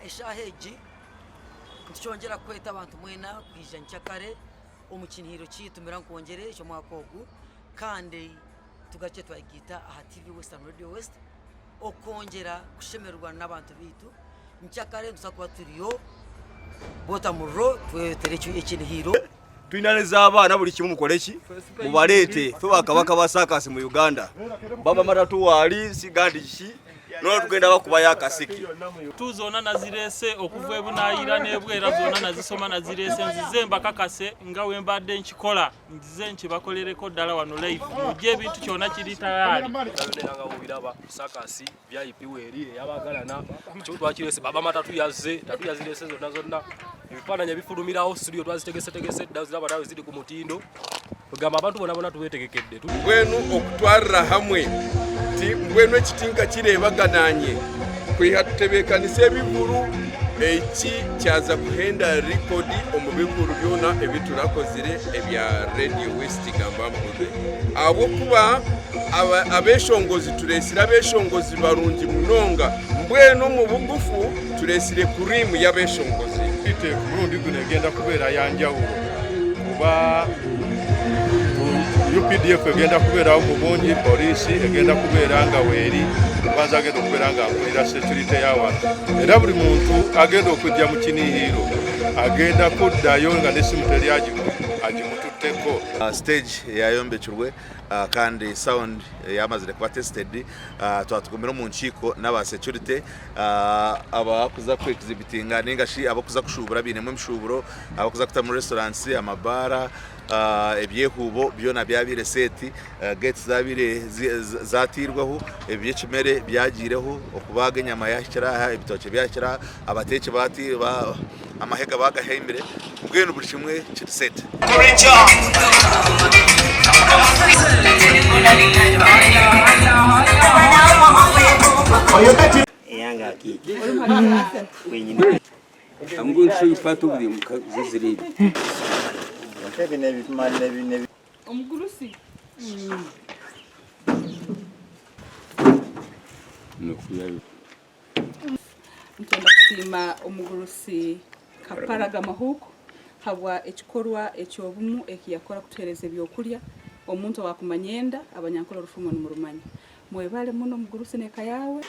Eshaaha egi nitukyongyera kweta abantu mwena kwija nkyakare omu kinihiro kyaitu Mira Nkwongyere eky'omwaka ogu kandi tugarukye twayegaita aha TV West and Radio West okwongyera kushemererwa n'abantu baitu. Nkyakare nituza kuba turiyo boota muriro twetere ekinihiro. Twina nez'abaana buli kimu mukole ki mubaleete ffe bakabaka ba saakasi mu Uganda baba matatu waali sigandi kiki nona tugenda bakubayo akasiki. Tu zoona nazireese okuva ebunaayira n'ebwera zoona nazisoma nazireese nzize mbakakase nga bwe mbadde nkikola nzize nkibakolereko ddala wano live mujje ebintu kyona kiri tayaali. Era nga bw'obiraba saakasi VIP weeri ey'abaagalana kyo twakireese baba matatu yazze tatu yazireese zonna zonna ebifaananyi ebifulumirawo studio twazitegesetegese dda ziraba nawe ziri ku mutindo kwegamba abantu bona bona tubeetegekedde Mbwenu okutwarira hamwe ti mbwenu ekiti nkakireebaganaanye kwiha tutebeekanise ebivuru eki kyaza kuhenda rekodi omu bivuru byona ebi turakozire ebya Radio West Gamba Mpurire ahabw'okuba Abeshongozi tureetsire abeshongozi barungi munonga mbwenu omu bugufu tureetsire kuriimu y'abeshongozi. Beitu omurundi guno egenda kubeera ya njawulo kuba UPDF egenda kubeerawo mu bungi, poliisi egenda kubeera nga weeri kuba nze agenda okubeera nga nkulira securite ya wano era buli muntu agenda okujja mu kinihiiro agenda kuddayo nga n'essimu teri agimututteko. Stage eyayombekirwe Kandi sound yamazire kuba tested, twaba tugumire omu nkiiko n'aba security abakuza ku exhibitinga ninga shi abakuza kushubura bainemu emishuburo, abakuza kutamu restaurants, amabaara, ebyehuubo byona byabaire set, gates zabaire zatairweho, eby'ekimere byagiireho, okubaaga enyama yahikire aha, ebitookye byahikire aha, abateeki amahega baagahembire, mbwenu buri kimwe kiri set. Omugurusi. Nitwenda kusiima omugurusi Kaparaga Mahuuku habwa ekikorwa eky'obumu eki yakora kutuhereza ebyokurya. Omuntu owakumanya enda, Abanyankole orufumo nimurumanya. Mwebale muno omugurusi n'eka yaawe.